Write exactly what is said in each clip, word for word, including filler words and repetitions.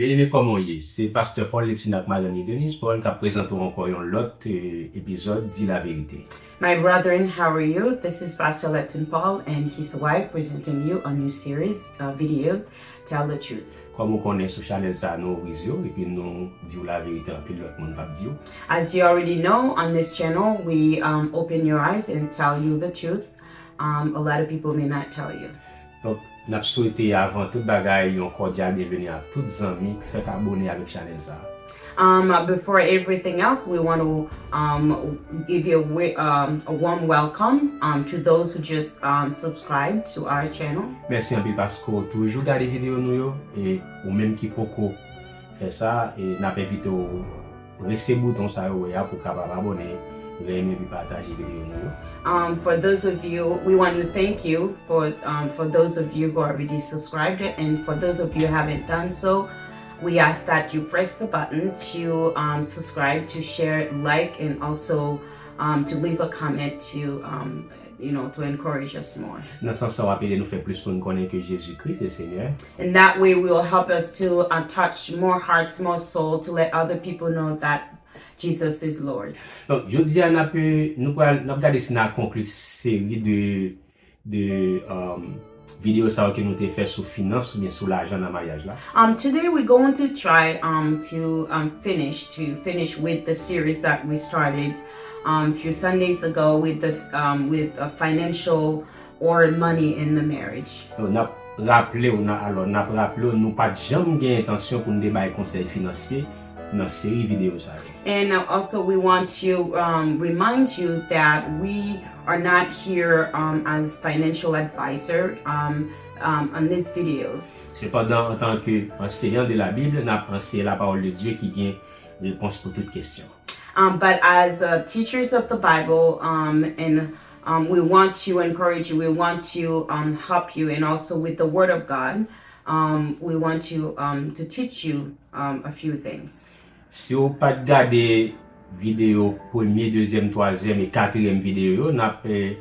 Byeneme, kòman w ye? Se pastè Paul Leptin ak madanm li Denise Paul k ap prezante w ankò yon lòt, eh, epizòd Di Laverite. My brethren, how are you? This is Pastor Lepton Paul and his wife presenting you a new series of videos, Tell the Truth. Kòm ou konnen, sou chanèl sa a nou ouvri zye w epi nou di w laverite anpil lòt moun p ap di w. As you already know, on this channel, we um, open your eyes and tell you the truth. Um, a lot of people may not tell you. Donk, n ap swete avan tout bagay yon kòdyal byenveni a tout zanmi k fèk abòne avèk chanèl sa a. Um, before everything else, we want to um, give you a, wi- um, a warm welcome um, to those who just um, subscribe to our channel. Mèsi anpil paske w toujou gade videyo nou yo, e ou menm ki poko fè sa, e n ap envite w prese bouton sa yo w wè a pou w kapab abòne, renmen epi pataje videyo nou yo. Um, for those of you, we want to thank you for um, for those of you who already subscribed, and for those of you who haven't done so, we ask that you press the button to um, subscribe, to share, like, and also um, to leave a comment to um, you know to encourage us more. Nan sans sa, w ap ede nou fè plis moun konnen ke Jezi Kris se Senyè. And that way, will help us to uh, touch more hearts, more soul, to let other people know that Jesus is Lord. Donk, jodi a, n ap, eh, nou pral, n ap gade si n a konkli seri de, de um, videyo sa yo ke nou te fè sou finans oubyen sou lajan nan maryaj la. Um, today we're going to try um, to um, finish to finish with the series that we started um, few Sundays ago with this um, with a financial or money in the marriage. Donk, n ap raple w, n a- alò, n ap raple w, nou pa t janm gen entansyon pou n te bay konsèy finansye nan seri videyo sa yo. And uh, also, we want to um, remind you that we are not here um, as financial advisor um, um, on these videos. Sepandan, antanke anseyan de la Bib, n ap anseye lapawòl de Dye ki gen repons pou tout kesyon. Um, but as uh, teachers of the Bible, um, and um, we want to encourage you, we want to um, help you, and also with the Word of God, um, we want to, um, to teach you um, a few things. Si w pa t gade videyo, premye, dezyèm, twazyèm e katriyèm videyo yo, n ap, eh,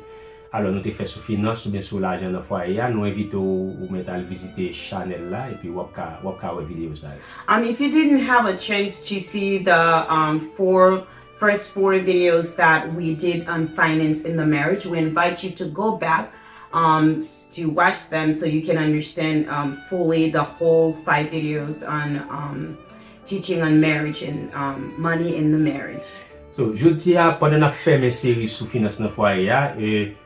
alò, nou te fè sou finans oubyen sou lajan nan fwaye a, nou envite w ou mèt al vizite chanèl la epi w ap ka, w ap ka wè videyo sa yo. Um, if you didn't have a chance to see the um, four first four videos that we did on finance in the marriage, we invite you to go back um, to watch them so you can understand um, fully the whole five videos on um, teaching on marriage and um, money in the marriage. So, jodi a, pandan n ap fèmen seri sou finans nan fwaye a, e,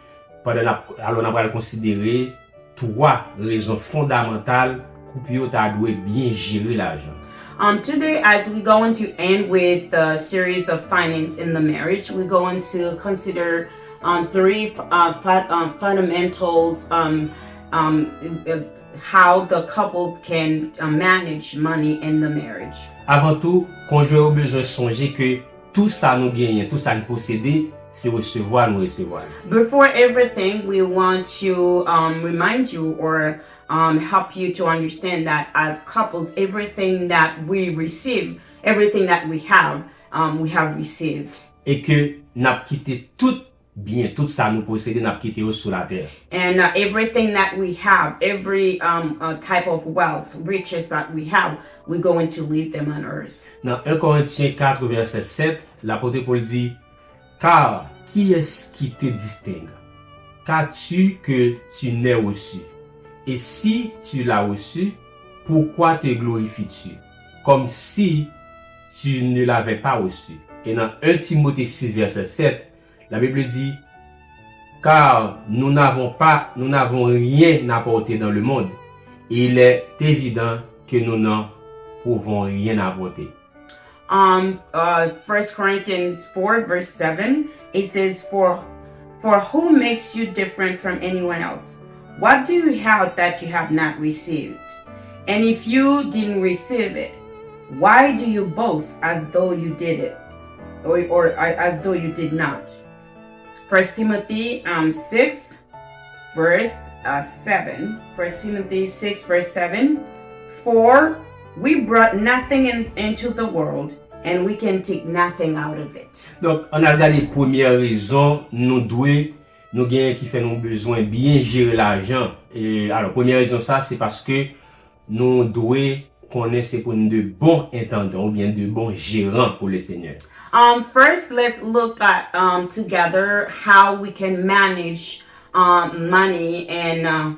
pandan n ap, alò, n ap pral konsidere twa rezon fondamantal koup yo ta dwe byen jere lajan. Um, today, as we going to end with the series of finance in the marriage, we're going to consider um, three uh, fu- uh, fundamentals um, um, uh, how the couples can uh, manage money in the marriage. Avan tou, konjwen yo bezwen sonje ke tou sa nou genyen, tou sa n posede, se resevwa nou resevwa l. Before everything, we want to um, remind you or um, help you to understand that as couples, everything that we receive, everything that we have, um, we have received. E ke n ap kite tout byen, tout sa nou posede, n ap kite yo sou latè. And uh, everything that we have, every um, uh, type of wealth, riches that we have, we're going to leave them on earth. Nan en Korentyen kat, vèsè sèt, lapot Pòl di, Car qui est-ce qui te distingue? Qu'as-tu que tu n'aies reçu? Et si tu l'as reçu, pourquoi te glorifies-tu comme si tu ne l'avais pas reçu? E nan en Timote sis, vèsè sèt, Labib di, Car nous n'avons pas, nous n'avons rien apporté dans le monde, et il est évident que nous n'en pouvons rien apporter. Um, uh, First Corinthians four, verse seven, it says, For, for who makes you different from anyone else? What do you have that you have not received? And if you didn't receive it, why do you boast as though you did it? Or, or uh, as though you did not? First Timothy um, six, verse uh, seven. First Timothy six, verse seven. For we brought nothing in, into the world, and we can take nothing out of it. Donk, ann al gade premyè rezon nou dwe, nou genyen ki fè nou bezwen byen jere lajan. E, alò, premyè rezon sa, se paske nou dwe konnen se pou n de bon entandan oubyen de bon jeran pou Lesenyè. Um, first, let's look at um, together how we can manage um, money and uh,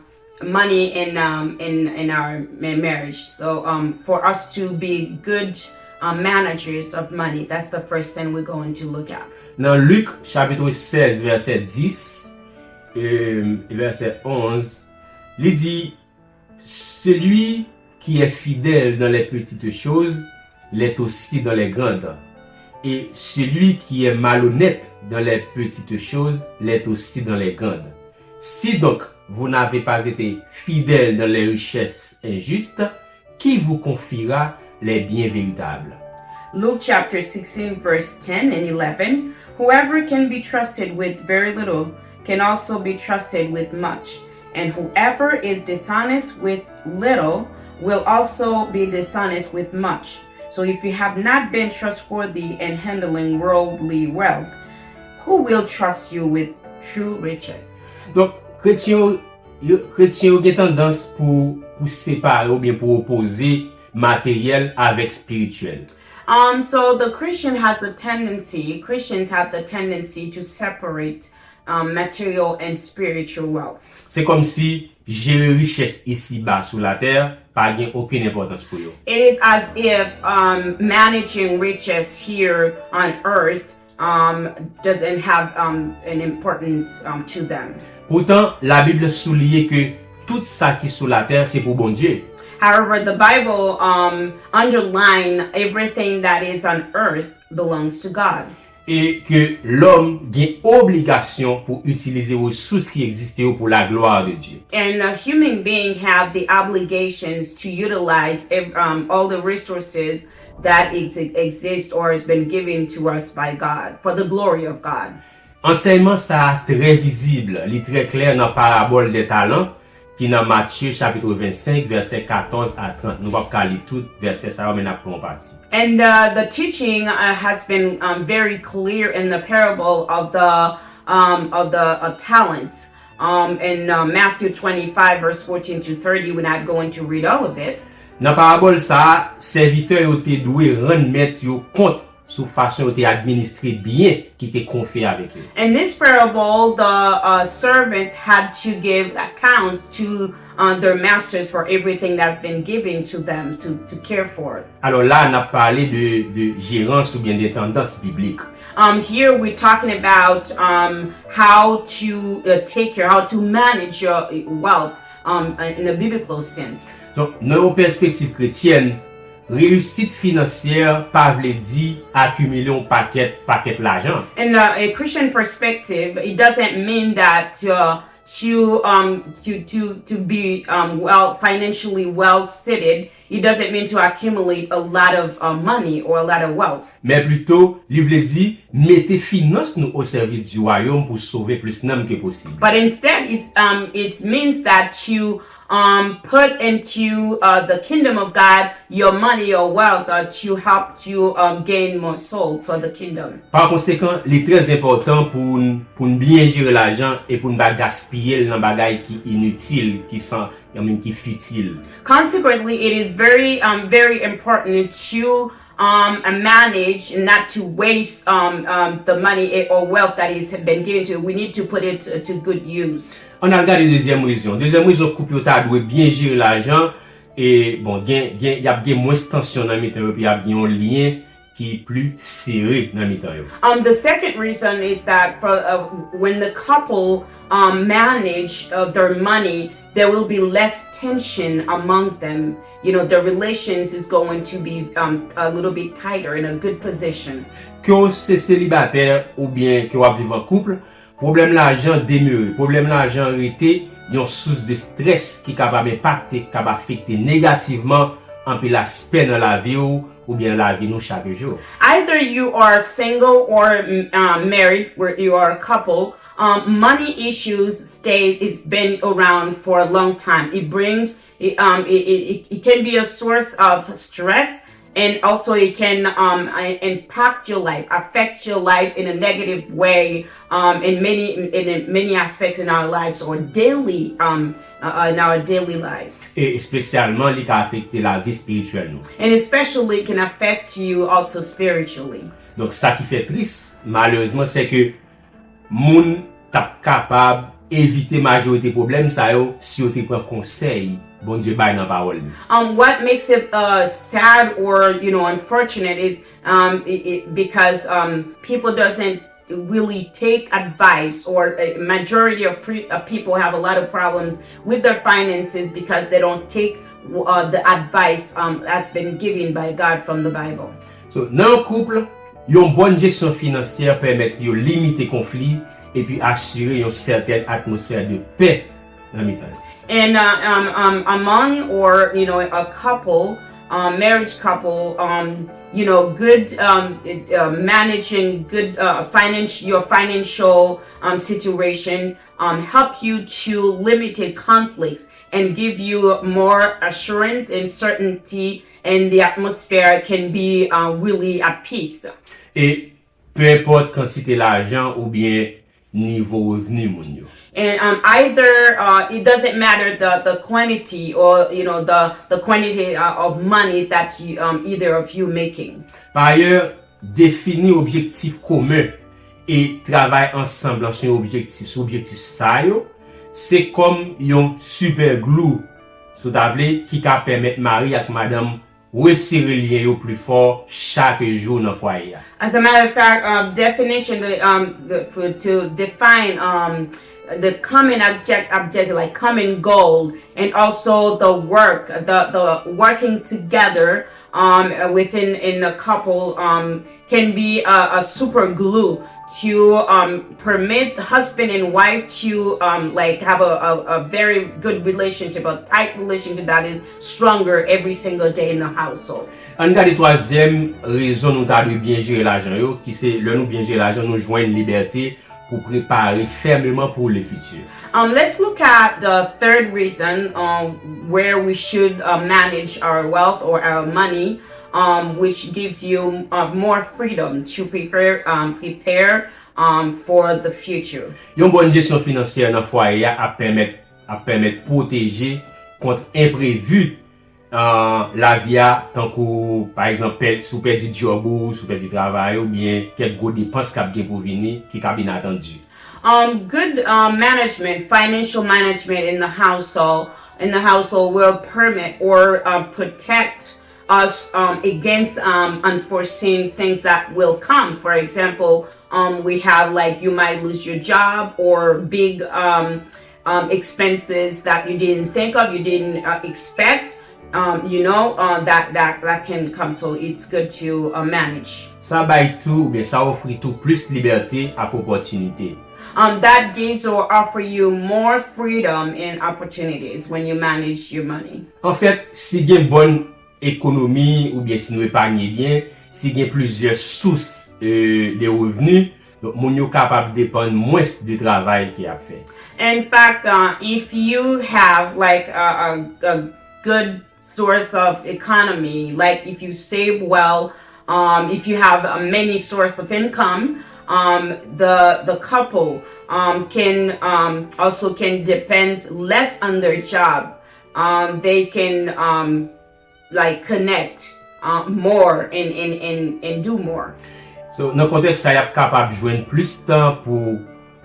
money in um, in in our ma- marriage. So um, for us to be good um, managers of money, that's the first thing we're going to look at. Nan Lik chapit sèz vèsè dis e vèsè onz, li di, Celui qui est fidèle dans les petites choses l'est aussi dans les grandes, et celui qui est malhonnête dans les petites choses l'est aussi dans les grandes. Si donc vous n'avez pas été fidèle dans les richesses injustes, qui vous confiera les biens véritables? Luke chapter sixteen, verse ten and eleven. Whoever can be trusted with very little can also be trusted with much. And whoever is dishonest with little will also be dishonest with much. So if you have not been trustworthy in handling worldly wealth, who will trust you with true riches? Donk, kretyen yo, yo, kretyen yo gen tandans pou, pou separe oubyen pou opoze materyèl avèk espirityèl. Um, so the Christian has the tendency, Christians have the tendency to separate um, material and spiritual wealth. Se kòmsi jere richès isi ba sou latè pa gen okenn enpòtans pou yo. It is as if um, managing riches here on earth um, doesn't have um, an importance um, to them. Poutan, Labib souliye ke tout sa ki sou latè se pou Bondye. However, the Bible um, underline everything that is on earth belongs to God. E ke lòm gen obligasyon pou itilize resous ki egziste yo pou la gloire de Dieu. And a human being have the obligations to utilize ev- um, all the resources that ex- exist or has been given to us by God for the glory of God. Ansèyman sa a trè vizib, li trè klè nan parabòl de talan ki nan Matye chapit vennsenk vèsè katòz a trant. Nou p ap ka li tout vèsè sa yo, men n ap pran yon pati. And uh, the teaching uh, has been um, very clear in the parable of the um, of the uh, talents. Um, in uh, Matthew twenty-five, verse fourteen to thirty, we're not going to read all of it. Nan parabòl sa a, sèvitè yo te dwe rann mèt yo kont sou fason yo te administre byen ki te konfye avèk yo. In this parable, the uh, servants had to give accounts to uh, their masters for everything that's been given to them to, to care for. Alò la, n ap pale de, de jerans oubyen de tandans biblik. Um, here we're talking about um, how to uh, take care, how to manage your wealth um, in a biblical sense. Donk, nan yon pèspektiv kretyèn, reyisit finansyè pa vle di akimile yon pakèt, pakèt lajan. In a, a Christian perspective, it doesn't mean that uh, to, um, to, to, to be um, well, financially well seated, it doesn't mean to accumulate a lot of uh, money or a lot of wealth. Men plito, li vle di mete finans nou o sèvis di wayòm pou sove plis nanm ke posib. But instead, it's, um, it means that you um, put into uh, the kingdom of God your money, your wealth, uh, to help you um, gain more souls for the kingdom. Pa konsekan, li trè enpòtan pou n, pou n byen jere lajan e pou n pa gaspiye l nan bagay ki initil, ki san, I mean, ki fitil. Consequently, it is very, um, very important to um, uh, manage, not to waste um, um, the money eh, or wealth that is been given to you. We need to put it to, to good use. Ann al gade dezyèm rezon. Dezyèm rezon koup yo ta dwe byen jere lajan. E bon, gen, gen, y ap gen mwens tansyon nan mitan yo, epi y ap gen yon lyen ki pli sere nan mitan yo. Um, the second reason is that for uh, when the couple um, manage uh, their money, there will be less tension among them. You know, their relations is going to be um, a little bit tighter, in a good position. Ke w se selibatè oubyen ke w ap viv an koup, pwoblèm lajan demere. Pwoblèm lajan rete yon sous de strès ki kapab enpakte, k ap afekte negativman anpil aspè nan lavi w oubyen lavi nou chak jou. Either you are single or uh, married, where you are a couple, um, money issues stay. It's been around for a long time. It brings. It, um, it, it, it can be a source of stress And also it can um, i- impact your life, affect your life in a negative way, um, in many in, in many aspects in our lives or daily um, uh, uh, in our daily lives. E espesyalman, li ka afekte lavi espirityèl nou. And especially it can affect you also spiritually. Donk, sa ki fè tris, malerezman, se ke moun t ap kapab evite majorite pwoblèm sa yo si yo te pran konsèy Bondye bay nan pawòl li. Um, what makes it uh, sad or you know unfortunate is um, it, it, because um, people doesn't really take advice, or a majority of, pre- of people have a lot of problems with their finances because they don't take uh, the advice um, that's been given by God from the Bible. So, nan yon koup, yon bòn jesyon finansyè pèmèt yo limite konfli epi asire yon sètèn atmosfè de pè nan mitan yo. And uh, um, um, among or you know a couple, uh, marriage couple, um, you know, good um, uh, managing good uh, finance your financial um, situation um, help you to limited conflicts and give you more assurance and certainty, and the atmosphere can be uh, really at peace. E peu importe kantite lajan oubyen nivo revni moun yo. And um, either uh, it doesn't matter the, the quantity or you know the, the quantity uh, of money that you, um, either of you making. Pa ayè, defini objektif komen e travay ansanm sou yon objektif, sou objektif sa yo, se kòm yon super glue, si w ta vle, ki ka pèmèt mari ak madanm resere lyen yo pli fò chak jou nan fwaye a. As a matter of fact, um, definition the, um, the, for, to define um, the common object, object like common goal, and also the work, the, the working together um, within in a couple um, can be a, a super glue to um, permit husband and wife to um, like have a, a, a very good relationship, a tight relationship that is stronger every single day in the household. Ann gade twazyèm rezon nou ta dwe byen jere lajan yo, ki se lè nou byen jere lajan, nou jwenn libète pou prepare fèmeman pou le futur. Um, let's look at the third reason um, where we should uh, manage our wealth or our money, um, which gives you uh, more freedom to prepare, um, prepare um, for the future. Yon bòn jesyon finansyè nan fwaye a ap pèmèt ap pèmèt pwoteje kont enprevi uh, lavi a, tankou pa egzanp, si w pèdi djòb ou, si w pèdi travay ou, byen kèk gwo depans k ap gen pou vini ki kab inatandi. Um, good uh, management, financial management in the household, in the household will permit or uh, protect us um, against um, unforeseen things that will come. For example, um, we have like you might lose your job or big um, um, expenses that you didn't think of, you didn't uh, expect. Um, you know uh, that, that that can come, so it's good to uh, manage. Sa bay tou, oubyen sa ofri tou plis libète ak opòtinite. Um, that gives or offer you more freedom and opportunities when you manage your money. Anfèt, si gen bòn ekonomi oubyen si nou epanye byen, si gen plizyè sous euh, de revni, donk moun yo kapab depann mwens de travay ke y ap fè. In fact, uh, if you have like a, a, a good source of economy, like if you save well, um, if you have uh, many source of income, um, the the couple um, can um, also can depend less on their job. Um, they can um, like connect uh, more and, and, and, and do more. So, nan kontèks sa, y ap kapab jwenn plis tan pou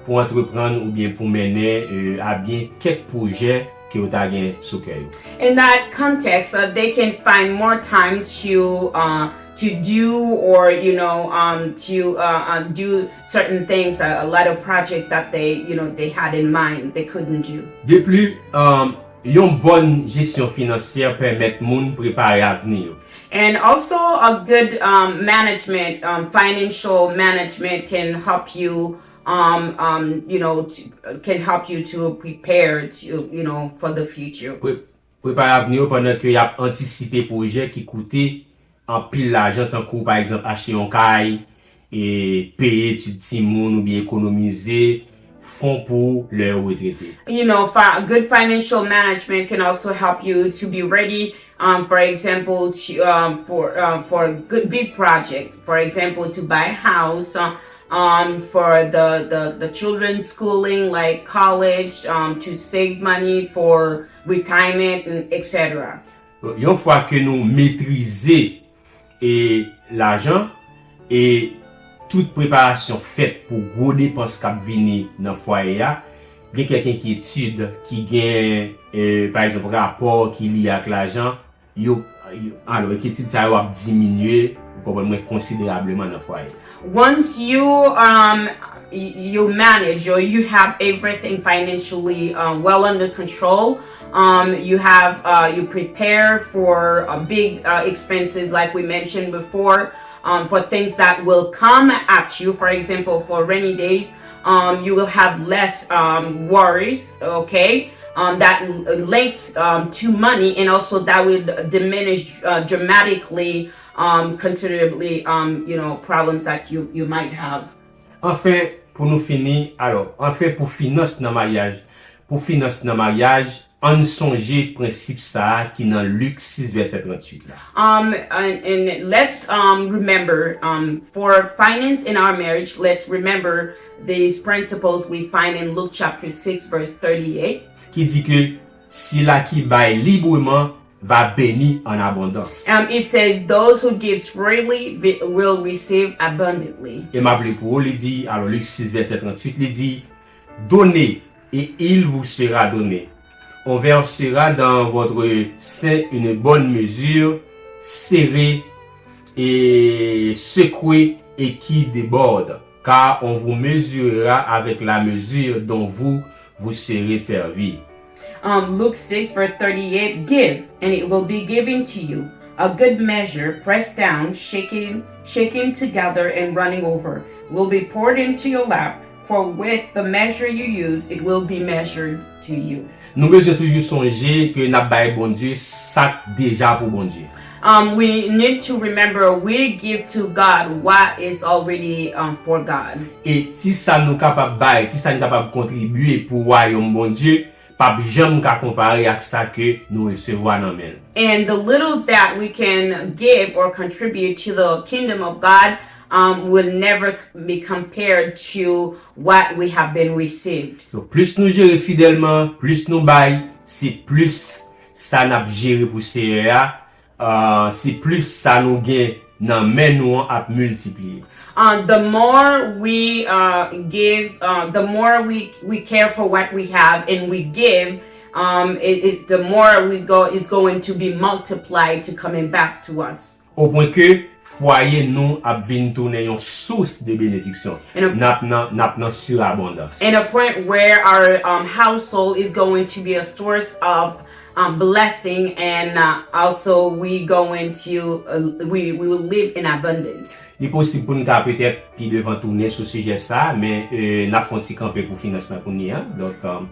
pou antreprann oubyen pou mennen euh, a byen kèk pwojè ke yo ta gen sou kè yo. In that context, uh, they can find more time to uh, to do or you know um, to uh, uh, do certain things, uh, a lot of projects that they you know they had in mind they couldn't do. De pli, um, yon bòn jesyon finansyè pèmèt moun prepare avni yo. And also a good um, management, um, financial management can help you, um, um, you know, to, can help you to prepare to, you know, for the future. Pre- Prepare avni yo pandan ke y ap antisipe pwojè ki koute anpil lajan, tankou pa egzanp achte yon kay, e peye etid timoun oubyen ekonomize, fon pou lè yo retrete. You know, fi- good financial management can also help you to be ready. Um, for example, to, um, for um, for a good big project. For example, to buy a house. Uh, um, for the, the the children's schooling, like college, um, to save money for retirement, and et cetera. Yon fwa ke nou metrize e lajan e tout preparasyon fèt pou gwo depans k ap vini nan fwaye a, gen kèk enkyetid ki gen, e, pa egzanp, rapò ki lye ak lajan, yo, yo alò, enkyetid sa yo ap diminye, ou konprann mwen, konsiderableman nan fwaye a. Once you um y- you manage or you have everything financially uh, well under control, um you have uh you prepare for uh, big uh, expenses like we mentioned before, um for things that will come at you. For example, for rainy days, um you will have less um worries. Okay. Um, that l- links um, to money, and also that would diminish uh, dramatically, um, considerably, um, you know, problems that you you might have. Anfen, pou nou fini, alò, anfen, pou finans nan maryaj, pou finans nan maryaj, ann sonje prensip sa a ki nan Lik sis vèsè tranntuit la. Um, and, and let's um, remember, um, for finance in our marriage, let's remember these principles we find in Luke chapter six, verse thirty-eight. Ki di ke sila ki bay libreman va beni an abondans. Um, it says, "Those who gives freely vi- will receive abundantly." E m ap li pou ou, li di, alò, Lik sis vèsè tranntuit, li di, Donnez, et il vous sera donné. On versera dans votre sein une bonne mesure, serrée et secouée et qui déborde, car on vous mesurera avec la mesure dont vous vous serez servi. Um, Luke six, verse thirty-eight, "Give, and it will be given to you. A good measure, pressed down, shaken, shaken together, and running over, will be poured into your lap, for with the measure you use, it will be measured to you." Nou bezwen toujou sonje ke n ap bay Bondye sa k deja pou Bondye. Um, we need to remember we give to God what is already um, for God. E ti sa nou kapab bay, ti sa n kapab kontribye pou wayòm Bondye, p ap janm ka konpare ak sa ke nou resevwa nan men l. And the little that we can give or contribute to the kingdom of God um, will never be compared to what we have been received. So, plis nou jere fidèlman, plis nou bay, se plis sa n ap jere pou Seyè a, uh, se plis sa nou gen nan men nou an ap miltipliye. Uh, the more we uh, give, uh, the more we, we care for what we have and we give, um, it, it, the more we go, it's going to be multiplied to coming back to us. Opwen ke fwaye nou ap vin tounen yon sous de benediksyon. N ap nan, n ap nan sirabondans. In a point where our um, household is going to be a source of um, blessing, and uh, also we going to uh, we, we will live in abundance. Li posib pou n ka petèt pi devan tounen sou sijè sa a, men euh, n ap fè yon ti kanpe pou finans lan kounye a. Donk, euh,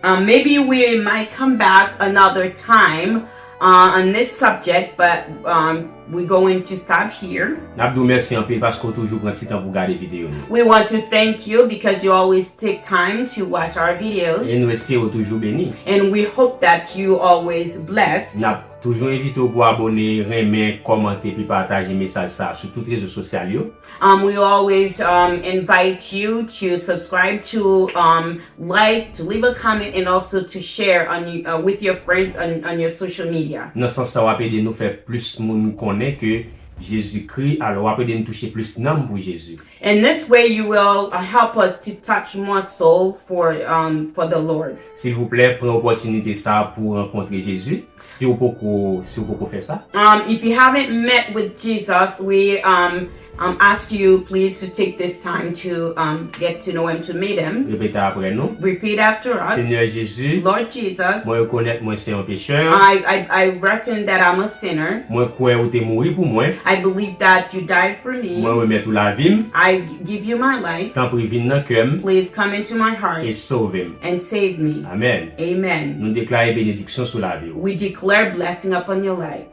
Um, maybe we might come back another time uh, on this subject, but um, we're going to stop here. N ap di w mèsi anpil paske w toujou pran ti tan pou gade videyo nou. We want to thank you because you always take time to watch our videos. E nou espere w toujou beni. And we hope that you always blessed. N ap toujou envite w pou abone, renmen, kòmante, epi pataje mesaj sa a sou tout rezo sosyal yo. Um, we always um, invite you to subscribe to um, like, to leave a comment, and also to share on uh, with your friends on, on your social media. Nan sans sa, w ap ede nou fè plis moun konnen ke Jezikri, alò w ap ede n touche plis nanm pou Jezi. In this way, you will uh, help us to touch more soul for um, for the Lord. Silvouplè, pran opòtinite sa a pou w rankontre Jezi, si w poko, si w poko fè sa. Um, if you haven't met with Jesus, we um, um, ask you please to take this time to um, get to know him, to meet him. Repete apre nou. Repeat after us. Senyè Jezi, Lord Jesus, mwen rekonèt mwen se yon pechè. I, I, I reckon that I'm a sinner. Mwen kwè ou te mouri pou mwen. I believe that you died for me. Mwen remèt ou lavi m. I give you my life. Tanpri vin nan kè m Please come into my heart e sove m. And save me. Amèn. Amen. Nou deklare benediksyon sou lavi w. We declare blessing upon your life.